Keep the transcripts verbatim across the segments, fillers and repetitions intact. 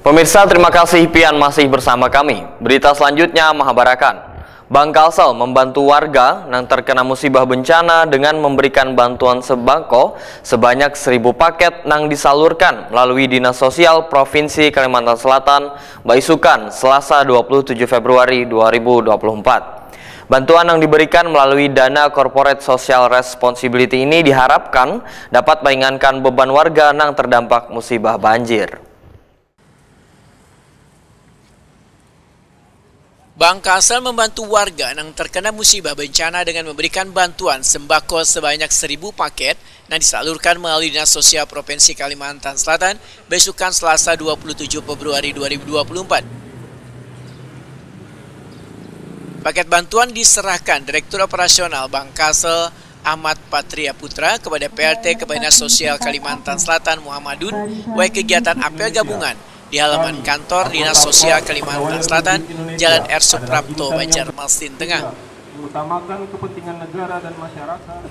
Pemirsa, terima kasih pian masih bersama kami. Berita selanjutnya mahabarakan. Bank Kalsel membantu warga nang terkena musibah bencana dengan memberikan bantuan sembako sebanyak seribu paket nang disalurkan melalui Dinas Sosial Provinsi Kalimantan Selatan baisukan Selasa dua puluh tujuh Februari dua ribu dua puluh empat. Bantuan yang diberikan melalui dana Corporate Social Responsibility ini diharapkan dapat meringankan beban warga nang terdampak musibah banjir. Bank Kalsel membantu warga nang terkena musibah bencana dengan memberikan bantuan sembako sebanyak seribu paket yang disalurkan melalui Dinas Sosial Provinsi Kalimantan Selatan besukan Selasa dua puluh tujuh Februari dua ribu dua puluh empat. Paket bantuan diserahkan Direktur Operasional Bank Kalsel Ahmad Patria Putra kepada P R T Kepala Dinas Sosial Kalimantan Selatan Muhammadun, wae kegiatan apel gabungan di halaman kantor Dinas Sosial Kalimantan Selatan, Jalan R Suprapto, Banjarmasin Tengah. Mengutamakan kepentingan negara dan masyarakat.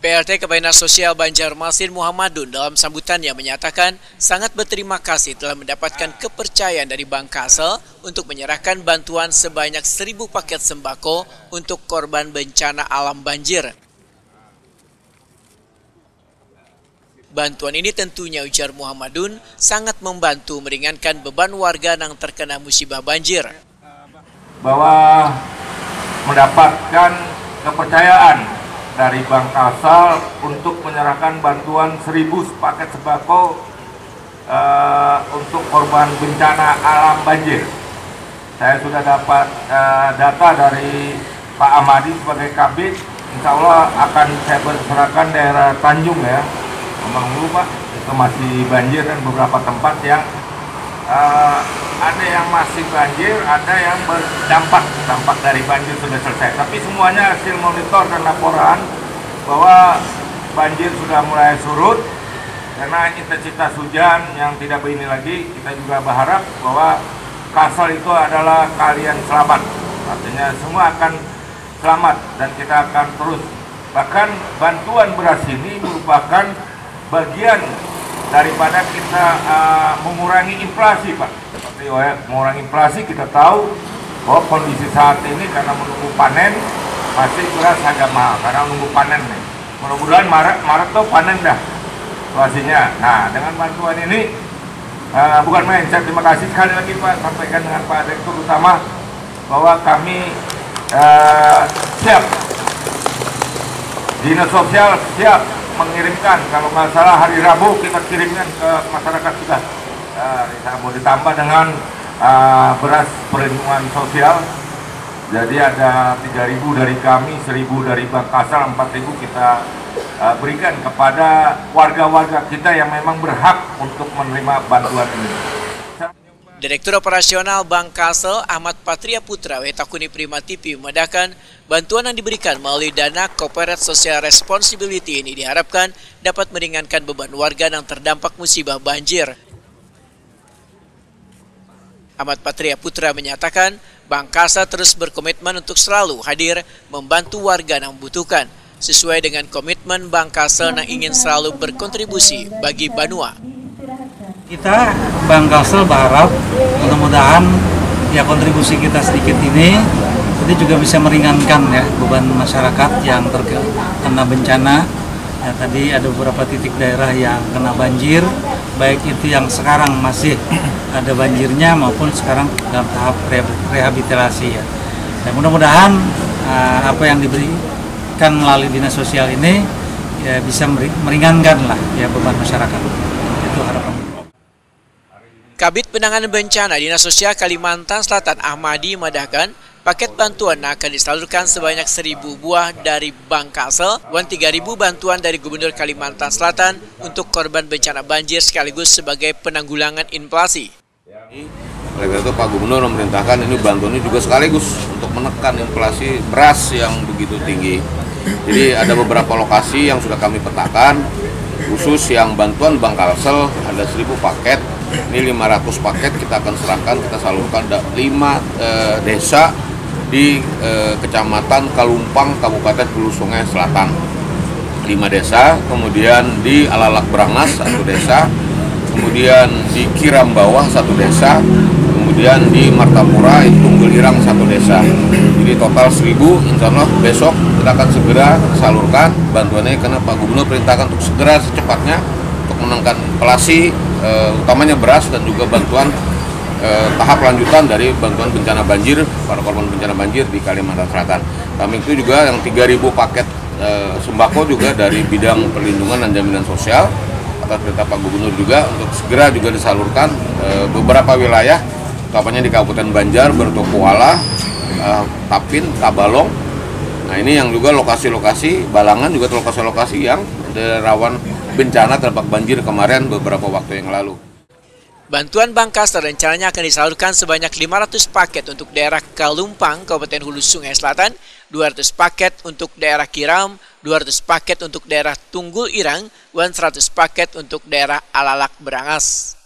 P R T Kepala Dinas Sosial Banjarmasin Muhammadun dalam sambutannya menyatakan sangat berterima kasih telah mendapatkan kepercayaan dari Bank Kalsel untuk menyerahkan bantuan sebanyak seribu paket sembako untuk korban bencana alam banjir. Bantuan ini tentunya, ujar Muhammadun, sangat membantu meringankan beban warga nang terkena musibah banjir. Bahwa mendapatkan kepercayaan dari Bank Kalsel untuk menyerahkan bantuan seribu paket sembako, eh, untuk korban bencana alam banjir. Saya sudah dapat, eh, data dari Pak Ahmadi sebagai Kabid. Insya Allah akan saya serahkan daerah Tanjung, ya. Memang dulu, Pak, itu masih banjir dan beberapa tempat yang, eh, ada yang masih banjir, ada yang berdampak, dampak dari banjir sudah selesai. Tapi semuanya hasil monitor dan laporan bahwa banjir sudah mulai surut karena intensitas hujan yang tidak begini lagi. Kita juga berharap bahwa Kalsel itu adalah kalian selamat. Artinya semua akan selamat dan kita akan terus. Bahkan bantuan beras ini merupakan bagian daripada kita, eh, mengurangi inflasi, Pak. Seperti, oh ya, mengurangi inflasi, kita tahu bahwa kondisi saat ini karena menunggu panen, masih beras harga mahal karena menunggu panen nih. Mudah-mudahan Maret, Maret tuh panen dah situasinya. Nah, dengan bantuan ini, eh, bukan main. Saya terima kasih sekali lagi, Pak, sampaikan dengan Pak Direktur Utama bahwa kami, eh, siap, Dinas Sosial siap mengirimkan. Kalau nggak salah hari Rabu kita kirimkan ke masyarakat sudah. Eh, mau ditambah dengan, eh, beras perlindungan sosial. Jadi ada tiga ribu dari kami, seribu dari Bank Kalsel, empat ribu kita, eh, berikan kepada warga-warga kita yang memang berhak untuk menerima bantuan ini. Direktur Operasional Bank Kalsel Ahmad Patria Putra, W Takuni Prima T V, memadakan bantuan yang diberikan melalui dana Corporate Social Responsibility ini diharapkan dapat meringankan beban warga yang terdampak musibah banjir. Ahmad Patria Putra menyatakan, Bank Kalsel terus berkomitmen untuk selalu hadir membantu warga yang membutuhkan, sesuai dengan komitmen Bank Kalsel yang ingin selalu berkontribusi bagi banua. Kita, Bank Kalsel, berharap mudah-mudahan ya kontribusi kita sedikit ini tadi juga bisa meringankan ya beban masyarakat yang terkena bencana. Ya, tadi ada beberapa titik daerah yang kena banjir, baik itu yang sekarang masih ada banjirnya maupun sekarang dalam tahap rehab-, rehabilitasi ya. Dan mudah-mudahan, eh, apa yang diberikan melalui dinas sosial ini ya bisa meri-, meringankan lah ya beban masyarakat. Itu harapan. Kabid Penanganan Bencana Dinas Sosial Kalimantan Selatan Ahmadi madahkan, paket bantuan akan disalurkan sebanyak seribu buah dari Bank Kalsel wan tiga ribu bantuan dari Gubernur Kalimantan Selatan untuk korban bencana banjir sekaligus sebagai penanggulangan inflasi. Oleh karena itu, Pak Gubernur memerintahkan ini bantuan ini juga sekaligus untuk menekan inflasi beras yang begitu tinggi. Jadi, ada beberapa lokasi yang sudah kami petakan, khusus yang bantuan Bank Kalsel ada seribu paket, ini lima ratus paket kita akan serahkan, kita salurkan ada lima eh, desa di eh, Kecamatan Kalumpang, Kabupaten Hulu Sungai Selatan. Lima desa, kemudian di Alalak Berangas satu desa, kemudian di Kiram Bawah satu desa, kemudian di Martapura, Tunggul Irang satu desa. Jadi total seribu, insya Allah besok kita akan segera salurkan bantuannya karena Pak Gubernur perintahkan untuk segera secepatnya untuk menangkan inflasi, eh, utamanya beras dan juga bantuan eh, tahap lanjutan dari bantuan bencana banjir, para korban bencana banjir di Kalimantan Selatan. Samping itu juga yang tiga ribu paket eh, sembako juga dari bidang perlindungan dan jaminan sosial atas perintah Pak Gubernur juga untuk segera juga disalurkan eh, beberapa wilayah, utamanya di Kabupaten Banjar, Berto Kuala, eh, Tapin, Tabalong. Nah, ini yang juga lokasi-lokasi Balangan juga lokasi-lokasi yang rawan bencana terdampak banjir kemarin beberapa waktu yang lalu. Bantuan Bank Kalsel rencananya akan disalurkan sebanyak lima ratus paket untuk daerah Kalumpang, Kabupaten Hulu Sungai Selatan, dua ratus paket untuk daerah Kiram, dua ratus paket untuk daerah Tunggul Irang, dan seratus paket untuk daerah Alalak Berangas.